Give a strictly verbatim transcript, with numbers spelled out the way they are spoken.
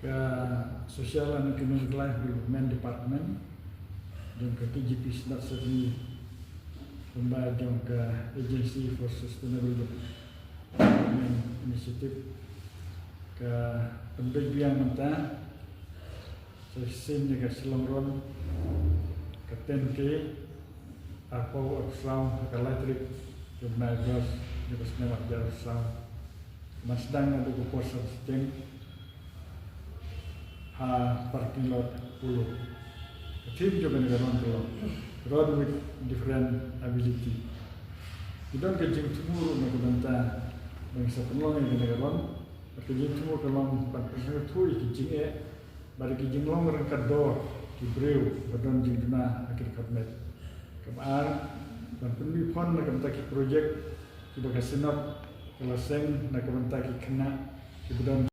Ka Social and Economic Life Development Department jong ka K G P Synod Sydney, kumba jong ka Agency for Sustainable Development Initiative, ka pynbeit biang mynta sa shisien ïa ka Shillong Run, ka ten K, arphew arphew saw, ha ka lai tarik jong u bnai August jong ka snem arhajar arphew saw. Ban sdang naduh ka por saw shiteng ha parking lot Apollo. Ka theme jong kane ka run ka long Run with Different Ability. Ki don ka jingthmu ruh na ka bynta ba ngin sa pynlong ïa kane ka run. Bad ka jingthmu ka long ban pynsngewthuh ïa ki jingeh bad ki jinglong ryngkat dor ki briew ba don jingduna ha ki dkhot met. Kaba ar, ban pynmih fund na ka bynta ki projek kiba ka Synod ka la seng na ka bynta ki khynnah kiba don